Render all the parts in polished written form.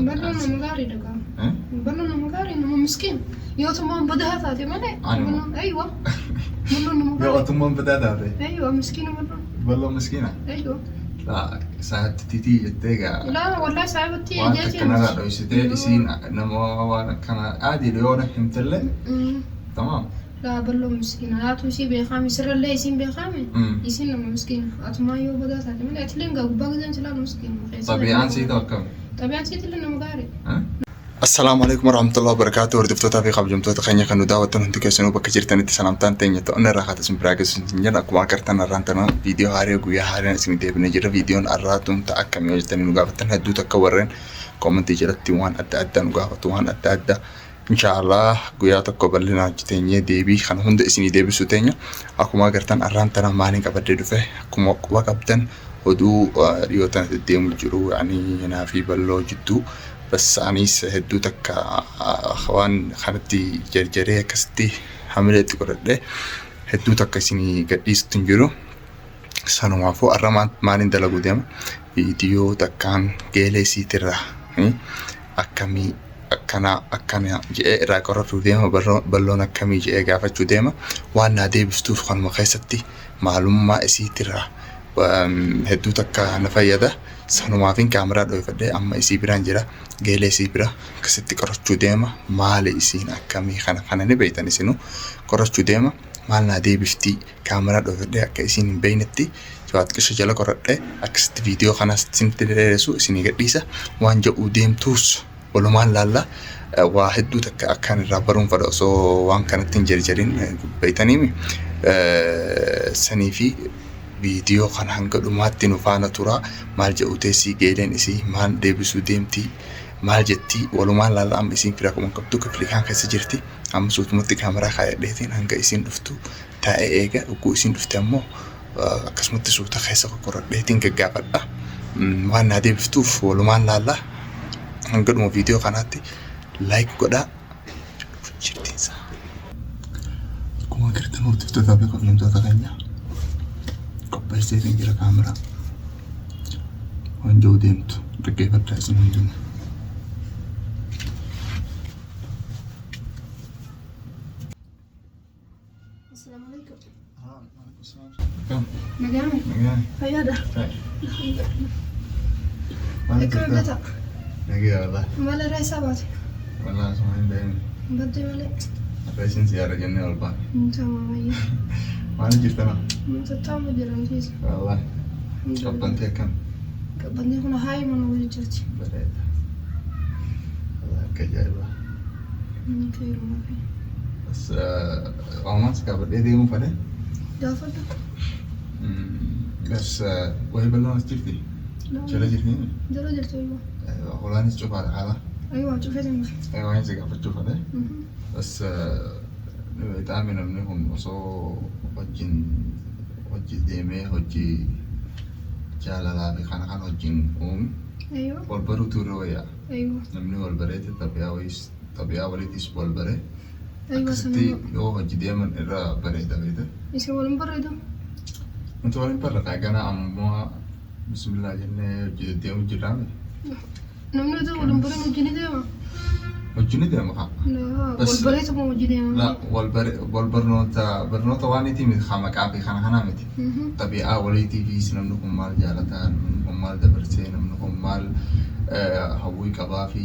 Balloon nama gaariidha gaa. Balloon nama gaarii, nama miskiin. Yoo tummaan badaa taate malee. Anuma. Balloon aywa. Balloon nama Yoo gaarii. atummaan badaa taate. Aywa, miskiina balloon. Balloon miskiina. Aywa. Laa saahibtitiitii jettee gaa. Laa wallahi saahibatti Waan jeetii. takka narraa dhoysitee isiin nama waan akkana aadiidha yoo na himtellee tamaam. Laa, balloon miskiina. Haatu isii beekaame, sirrallee isiin beekaame. Isiin nama miskiina. Atumaa yoo badaa taate malee, atileen gaa gubbaa gizeen silaalu miskiina. Xabi'aan sii ta'u akkami? Xabi'aan siitillee nama gaarii. Assalaamu alaikum warahmatullahi wabarakatuh. Hordoftootaa fi kabajamtoota keenya kan nu daawwattan hundi keessanuu, bakka jirtanitti salaamtaan teenya ta'uun irraa kaata isin biraa geessu isin jedha. Akkuma agartan, har'aan tana viidiyoo haaraa, guyyaa haaraan isin deebinee jira. Viidiyoon har'aa tun ta'a akkamii yoo jettanii nu gaafattan, hedduu takka warreen koomentii jalatti waan adda addaa nu gaafatu, waan adda addaa. Inshaallah guyyaa tokko bal'inaan hojjeteenyee deebii kana hunda isinii deebisuu teenya. Akkuma agartan, har'aan tana maaliin qabadhee dhufe? Akkuma quba qabdan, oduu dhiyoo tana deddeemu jiru yani anaa fi balloo jidduu. Bas anis hedduu takka waan kanatti jarjaree akkasitti hamilee itti godhadhe hedduu takka isinii gadhiisutti hin jiru. Sanumaafuu har'a maaliin dalaguu deema? Viidiyoo takkaan geelee isiitirraa akkamii, akkana akkana jedhee irraa qorachuu deema. Balloon akkamii jedhee gaafachuu deema. Waan naa deebistuuf kanuma keessatti maalummaa isiitirraa hedduu takka na fayyada. Sanumaafin kaameraa dhoofadhee amma isii biraan jira. Geelee isii bira akkasitti qorachuu deema. Maali isiin akkamii, kana kana ni beektan isinuu. Qorachuu deema. Maal naa deebiftii? Kaameraa dhoofadhee akka isiin hin beeknetti xiqqisha jala qoradhee akkasitti viidiyoo kanas isinitti dheeressu isinii gadhiisa. Waan jedhuu deemtuus walumaan laalla. Waa hedduu takka akkaan irraa baruun fedha osoo waan kanatti hin jarjarin beektaniimi. Sanii fi viidiyoo kana hanga dhumaatti nu faana tura. Maal jedhu teessii geeleen isii, maal deebisuu deemtii, maal jettii, walumaan laalla. Amma isiin fira kuma qabdu kiflii kaan keessa jirti. Amma suutumatti kaameraa kaayadheetiin hanga isiin dhuftu taa'ee eega. Dhuguu isiin dhufte ammoo akkasumatti suuta keessa kokkoradheetiin gaggaafadha. Waan naa deebiftuuf walumaan laalla. Hanga dhuma viidiyoo kanaatti like godhaa. Jirtiinsa. Akkuma agartan, hordoftootaa fi kabajamtoota keenya, qopheesseetiin jira kaameraa. Waan jiru deemtu dhaggeeffadhaa isin hundinuu. Assalaamu alaikum. Nagaame. Fayyaadha. Akkam hojjeta? Nagaya wallah. Maal irraa isaa baate? Wallah asuma hin deemne. Baddee malee. Har'a isin siyaara jennee ol baane. Tamam, ayya. Maal jirtana? Tattaama jiran keessa. Wallah. Qabbantee akkam? Qabbantee kun haayi mana wajji jirti. Bareeda. Wallah akka ajaa'ibaa. Keeruma fi. Bas waamaan si gaafadhee deemuu fedhe. Gaafadhu. Bas wayii bal'oon as jirti? Jala jirti? Jala jirti, aywa. Holaanis cufaadha haala. Aywa, cufeetiin dhufe. Waan si gaafachuu fedhe. Bas xaami namni kun osoo wajjin hojii deemee hojii jaalalaa fi kana kan wajjin uume wal baruutu irra wayyaa. Namni wal bareete xabi'aa wayiis xabi'aa waliitis wal bare akkasitti yoo hojii deeman irra bareeda beekte. Isin waliin bareedu. Nuti waliin barra ganaa ammoo bismillah jennee hojii deddeemu jirraame. Namni otoo waliin barin hojii ni deema. Hojii ni deema kaa. Wal bareetuma hojii deema. La, wal bare wal barnoota barnoota waan itti miti haa maqaa fi kana kanaa miti. Xabi'aa waliitii fi namni kun maal jaalataa, namni kun maal dabarsee, namni kun maal hawwii qabaa fi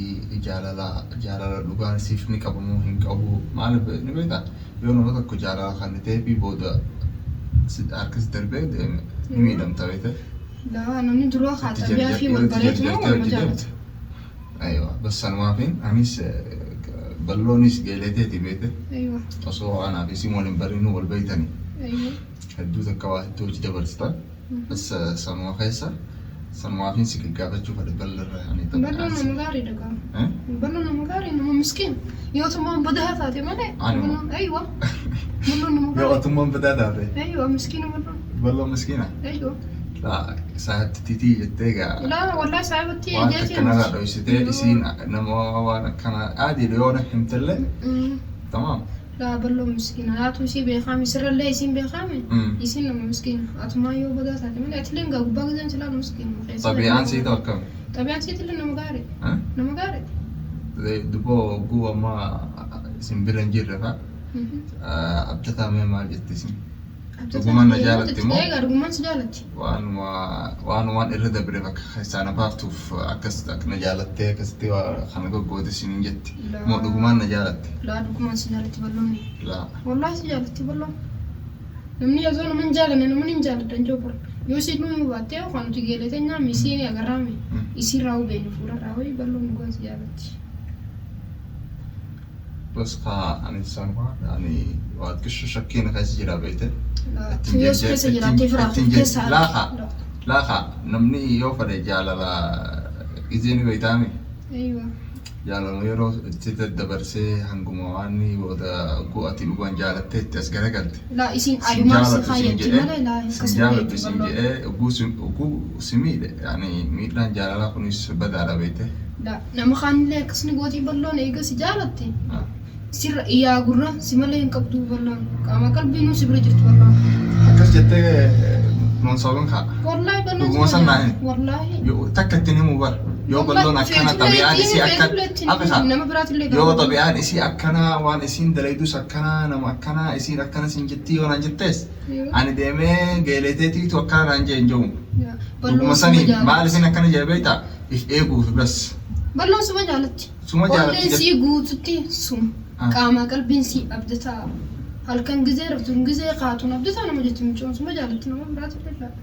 jaalala jaalala dhugaan siif ni qabamoo hin qabu, maal ni beektaa? Yoo nama tokko jaalala kan ta'ee fi booda harkas darbee deeme ni miidhamta beekte. Laa, namni duraa haa xabi'aa fi wal bareetuma waluma jaalata. Aywa, bas sanumaafin anis balloonis geeleteeti beekte. Osoo anaa fi isin waliin barinuu wal beektanii. Hedduu takka waa hedduu hojii dabarsita. Bas sanuma keessa sanumaafin si gaggaafachuu fedhe ballarra ani. Balloon nama gaariidha gaa. Balloon nama gaarii, nama miskiin. Yoo tummaan badaa taate malee. Anuma. Aywa. Balloon nama Yoo gaarii. atummaan badaa taate. Aywa, miskiina balloon. Balloon miskiina. Aywa. Laa saahibtitiitii jettee gaa. Laa wallahi saahibatti Waan jeetii. takka narraa dhoysitee isiin nama waan akkana aadiidha yoo na himtellee tamaam. Laa balloo miskiina haatu isii beekaame sirrallee isiin beekaame isiin nama miskiina atumaa yoo badaa taate malee atileen gaa gubbaa gizeen silaa miskiina keessa. Xabi'aan sii ta'u akkami? Xabi'aan siitillee nama gaarii nama gaarii. Duboo hogguu amma isin bira hin jirre fa'a abdataa mee maal jetti isin? Dhugumaan na jaalatti moo? Egaa dhugumaan si jaalatti. Waanuma waan irra dabre bakka keessaa na baaftuuf akkas akka na jaalattee akkasitti kana goggoote isiniin jetti. Moo dhugumaan na jaalatti? Laa dhugumaan si jaalatti balloonni. Laa. Wallaahi si jaalatti balloon. Namni osoo nama hin jaalanne namni hin jaaladha hin jiru. Yoo si dhumuu baattee yookaan nuti geeletee nyaanni isiin agarraame isiin raawuu beeknu fuula raawuu balloon dhugaan si jaalatti. Bas kaa ani sanuma ani waa xiqqisho shakkiin keessa jira beekte. Yoo keessa jiraattee firaa keessa Laaqa laaqa namni yoo fedhe jaalala izeen beektaami. Eeywa. Jaalala yeroo itti daddabarsee hanguma waan booda gu'ati dhugaan jaalattee itti as garagalte. Laa isiin Sin ayumaan si jaaladhu sin kaayyatti jedhee malee laa sin akkasuma jaaladhu beektu sin balloon. jedhee oguu si miidhe yani miidhaan jaalalaa kunis badaadha beekte. Laa nama kaanillee akkasni gootii balloon eega si jaalatte sirra iyyaa gurra si malee hin qabdu balloon qaama qalbiinuu si bira jirtu balloon. Akkas jettee nuun sobin kaa. Wallaahi balloon Dhuguma suma san naa jaalatti. himi. Wallaahi. Yoo takka ittiin himuu bara. Yoo balloon akkana xabi'aan isii akka Afrikaa. Nama biraatillee Yoo gaafadhu. xabi'aan isii akkana waan isiin dalaydus akkana nama akkana isiin akkana siin jettii yoo naan jettees ani deemee geeleteetiitu akkana naan jee hin jiru. Balloon Dhuguma suma sanii maal jaalatti. isin akkana jee beektaa if eeguuf bas. Balloon suma jaalatti. Suma jaalatti Onneen sii guututti suma. Qaama qalbiin sii abdataa. Halkan gizee raftuun gizee kaatuun abdataa nama jetti mucoon suma jaalatti nama biraatillee laata.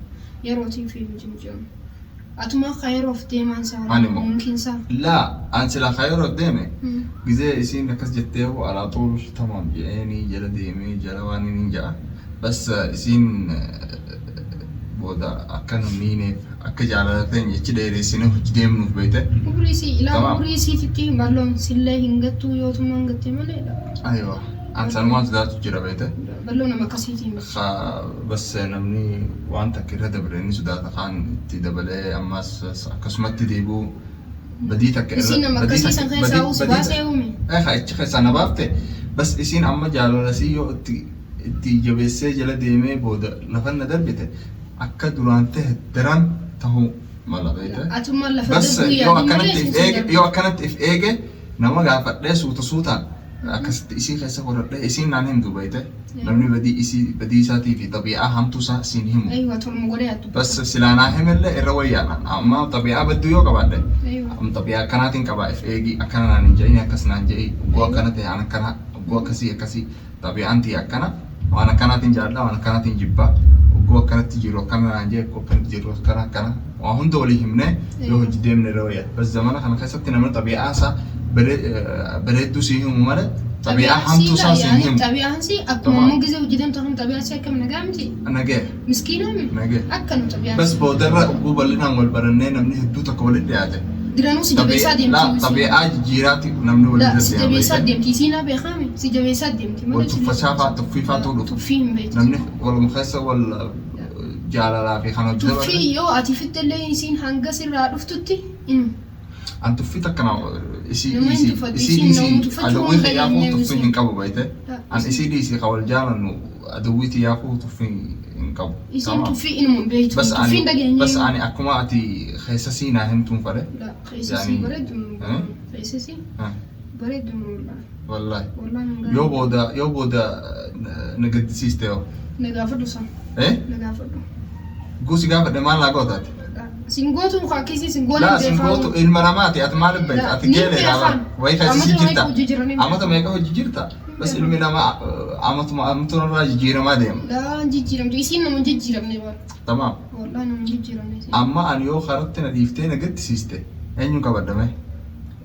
Yerootii fi miti mucoon. Atuma akka yeroof deemaan isaa Ani moo? mumkin isaa. Laa an sila kayroo deeme gizee isiin akkas jettee hoo alaa xuul tamaam je'eenii jala deemee jala waan inni ja'a. Bas isiin booda akka nu miineef akka jaalala teenya jechi dheeressinee hojii deemnuuf beekte. Umrii isii ilaa Tamaam. umrii isiititti balloon sillee hin gattuu yootummaa hin gattee malee Aywa. An sanumaan sodaatu jira beekte. Balloo nama akkasiitiin miti. Bas namni waan takka irra dabre inni sodaata kaan itti dabalee ammas akkasumatti deebi'uu badii takka irra Isiin nama badii akkasii san takka keessaa badii uus badii baasee uume. takka achi keessaa na baafte bas isiin amma jaalala sii yoo itti itti jabeessee jala deemee booda lafa na darbite akka duraan ta'e daran ta'uu mala beekte. Atummaan lafa Bas darbuu yoo yaadii malee akkanatti isiin if sin eege darbu. yoo akkanatti if eege nama gaafadhee suuta suutaan akkasitti isii keessa godhadhee isiin naan himtu beekte. Namni badii isii badii isaatii fi xabi'aa hamtuu isaa siin himu. Aywa tolma godhee attu. Bas silaa naa himillee irra wayyaadha. Amma xabi'aa badduu yoo qabaadhe Aywa. amma xabi'aa akkanaatiin qabaa if eegi akkana naan hin jedhin akkas naan jedhi ogguu akkana ta'e an akkana ogguu akkasii akkasii xabi'aan tiyya akkana waan akkanaatiin jaalladha waan akkanaatiin jibbaa ogguu akkanatti jiru akkana naan jedhe ogguu akkanatti jiru akkana akkana waan hunda walii himnee yoo hojii deemne irra wayya. Bas zamana kana keessatti namni xabi'aa isaa bareedduu sii himu malee xabi'aa hamtuu isaa siin himu. Xabi'aan si akkuma Tamam. ammoo gizee hojii deemtu akkam xabi'aan si akkam nagaa miti. Nagee Miskiinami. nagee. Akkanuma xabi'aan Bas si. boodarra ogguu bal'inaan wal barannee namni hedduu tokko walitti dhiyaate. Diranuu si jabeessaa deemti. Xabi'aa jijjiiraati namni La walitti si jabeessaa dhiyaate. deemti. Isiin haa beekame si jabeessaa deemti. Wal tuffachaa fa'aa tuffii fa'aatu dhufu. Tuffii hin beektu. Namni waluma keessa wal jaalalaa fi kan hojii dabarse. Tuffii yoo ati fittellee isiin hanga sirraa dhuftutti inu. An tuffii takka na isii Nama hin dhiisii tuffatu, isii isiin nama dhiisii tuffachuu adawwii hin xiyyaafuu dandeenye tuffii isiin. hin qabu beekte. La, An isii dhiisii kan wal jaalannu adawwii xiyyaafuu tuffii hin qabu. Isiin Tamam. tuffii inuma hin beektu. Bas Tuffii hin ani dhageenye. bas ani akkuma ati keessa siinaa himtuun fedhe. La keessa sii Yani bareedu. eh? Keessa sii Ah, bareedu wallahi. Wallahi. Wallahi hin Yoo gaarii. booda yoo booda na gaddisiiste yoo. Na gaafadhu san. Eh? Na gaafadhu. Guusi gaafadhe maal naa gootaati? Singootu akkasii singoon Laa hin beekamu. singootu ilma namaati ati maaliif beekta? Ati Ni geelee beekan. dhaaba. Wayii keessa si Amata meeqa jirta. hojii jiranii Amata meeqa hojii jirta? Bas ilmi namaa amatuma amatuma irraa jijjiiramaa deema. Laa hin jijjiiramtu. Isiin nama hin jijjiiramne bara. Tamaam. Wallahi nama hin jijjiiramne isiin. Amma ani yoo karatti na dhiiftee na gaddisiiste eenyuun qabadame?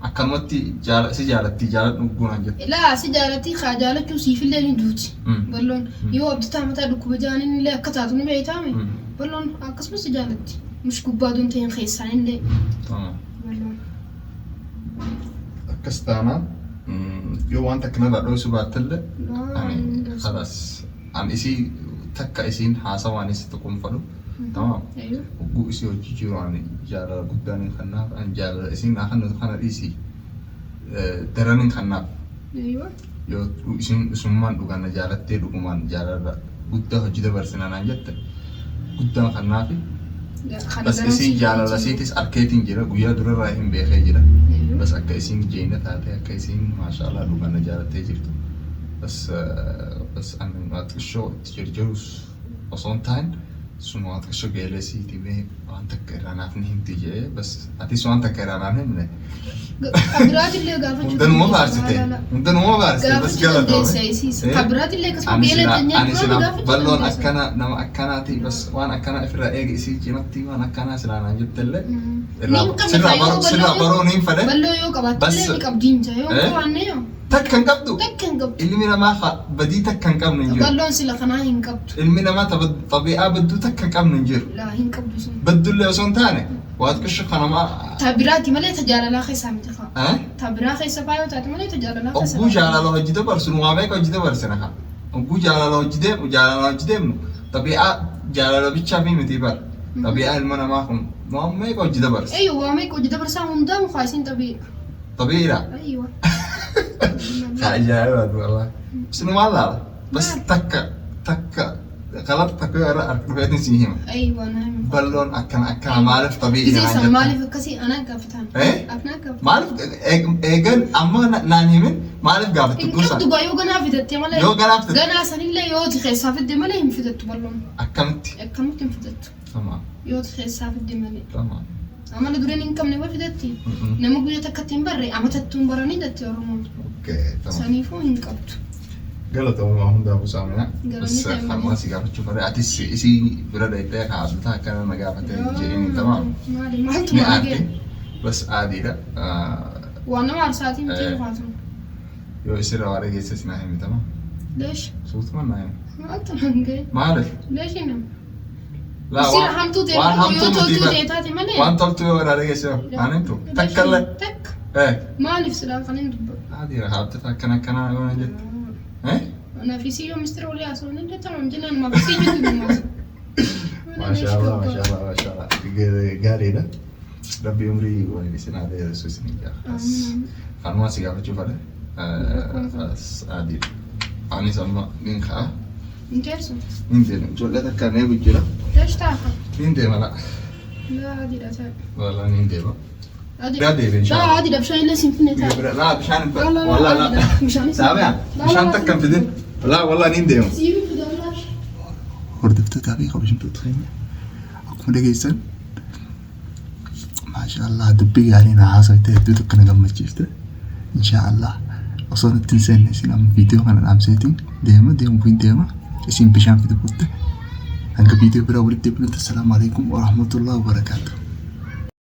Akkanumatti jaala si jaalatti jaaladhu guunaan jette. Laa si jaalatti haa jaalachuu siifillee ni duuti. Balloon yoo abdataa mataa dhukkuba jaaniin illee akka taatu ni beektaame. Balloon akkasumas si jaalatti. Mush gubbaa doon ta'een keessaan illee. Tamaam. Balloon. Akkas taanaan yoo waan takka narraa dho'isu baattellee Laa ani hin dho'isu. khalas an isii takka isiin haasawaanis tuquun fadhu. Tamaam. Eeyyuu. Hogguu isii hojii jiru ani jaalala guddaan hin kannaaf an jaalala isiin naa kennitu kana dhiisii daran hin kannaaf. Eeyyuu. Yoo isin isummaan dhugaan na jaalattee dhugumaan jaalala guddaa hojii dabarsina naan jette guddaan kannaafi. Kana Bas daran isii si jaalala jaalatti. isiitis arkeetiin jira guyyaa durarraa hin beekee jira. Eeyyuu. Bas akka isiin jeena taate akka isiin maashaallah dhugaan na jaalattee jirtu. Bas bas ani waa xiqqishoo itti jarjarus osoo hin taane suma waa xiqqishoo geelee siiti mee waan takka irraa naaf ni himti jedhee bas atis waan takka irraa naan himne. Kabiraatillee gaafachuu Hundanuma dandeessa. faarsite. Laa, laa. Hundanuma faarsite bas Gaafachuu galatoome. dandeessa isiis. Eh? Kabiraatillee akkasuma Ani geela silaa teenyaa ani duraan silaa gaafachuu balloon dandeessa. akkana nama akkanaati bas waan akkana ofirraa eegi isii cimatti waan akkanaa silaa naan jettellee Ni hin qabne sirraa kaa yoo baruu sirraa balloo baruu niin fedhe balloo yoo bas qabaattillee ni qabdiin jaa yoo eh? qabaanne yoo Takka hin qabdu. takka hin qabdu. Ilmi namaa badii takka hin qabne hin jiru. Balloon sila kanaa hin qabdu. Ilmi namaa xabi'aa badduu takka hin qabne hin jiru. Laa hin qabdu sun. Baddullee osoo hin taane waa xiqqisho kanamaa Ta biraati malee ta jaalalaa keessaa miti kaa. eh? Ta biraa keessa faa yoo taate malee ta jaalalaa keessa. Ogguu jaalala hojii dabarsinu waa meeqa hojii dabarsina kaa. Ogguu jaalala hojii deemu jaalala hojii deemnu xabi'aa jaalala bichaa fi miti bara. Xabi'aa ilma namaa kun waan meeqa hojii dabarsa. Eeyyo waa meeqa hojii dabarsaa hundaa mukaa isiin xabiidha. Xabiidha. Aywa. Ajaa'ibaati wallahi. Sinumaan laala. Bas takka takka qalata takka yoo irra harka dhufeetiin sii hima. Aywa naa hima. Balloon akkana akkana maaliif xabiidha Gisee naan san jetta? maaliif akkasii anaa gaafataan? Eh? Aknaa gaafatan. Maaliif eegan amma naan himin maaliif gaafattu Hin dursa? qabdu gaa yoo ganaa fidatte malee. Yoo ganaa fidatte. Ganaa sanillee yoo ti keessaa fidde malee hin fidattu balloon. Akkamitti? Akkamitti hin fidattu? Tamam. Yoo ti keessaa fidde malee. Tamam. Amala dureen hin qabne waa fidatti. Nama guyyaa takkatti hin barre amatattuu hin baranii jette Oromoon. Okay, tamam. Saniifuu hin qabdu. Galatoomuu hundaafuu Saamina. Galanni Bas ta'e malee. kanumaa si gaafachuu fedhe atis isii bira dhaqxee kaa'atu akkana na gaafate jedhini tamam. Maali maaltu Ni maal aarti. ga'e? Bas aadiidha. Waan nama aarsaatii miti Eh. dhufaatu. Yoo isirra waa dhageesses naa himi tamam. Leesh Suutuma naa himi. maaltu naan ga'e? Maaliif? Leesh nama. Laa Isirra waan hamtuu ta'e waan tokko yoo hamtuu miti toltuu bar. ta'e taate malee. Waan toltuu yoo irraa dhageesse hoo naan himtu. Takka illee. Takka. Eh. Maaliif silaa kan hin dubbatu? Aadiidha haabtata akkana akkanaa yoo naan jette. Eh? Anaaf isii yoo mistira olii haasa'uun hin danda'amu jennaan maaf isii jiru dubbatu. Maashaallah maashaallah maashaallah gaariidha. Rabbi umrii waliin isin haa dheeressu isin jaa. Kanumaa si gaafachuu fedhe. Adiidha. Anis amma nin ka'a. Hin teessu. Nin deema. Ijoollee takka na eegu jira. Leesh taafa. Nin deema laa. Laa adiidha ta'a. Walaa nin deema. Adii. Daa deebe Laa inshallah. adiidha bishaan illee siin finne ta'a. Laa bishaan hin Laa laa walaa laa laa. adiidha bishaan isin. Saamiyaa bishaan takka hin fidin. Laa walaa nin deema. Siif fidaa laa. Hordoftootaa fi kabajamtoota keenya akkuma dhageessan maashaallah dubbii gaarii na haasofte hedduu tokko na gammachiifte inshaallah osoo nutti hin seenne isin amma viidiyoo kana dhaamseetiin deema deemu hin deema isin bishaan fidu kutte hanga viidiyoo biraa walitti deebinutti assalaamu alaikum warahmatullahi wabarakaatuh.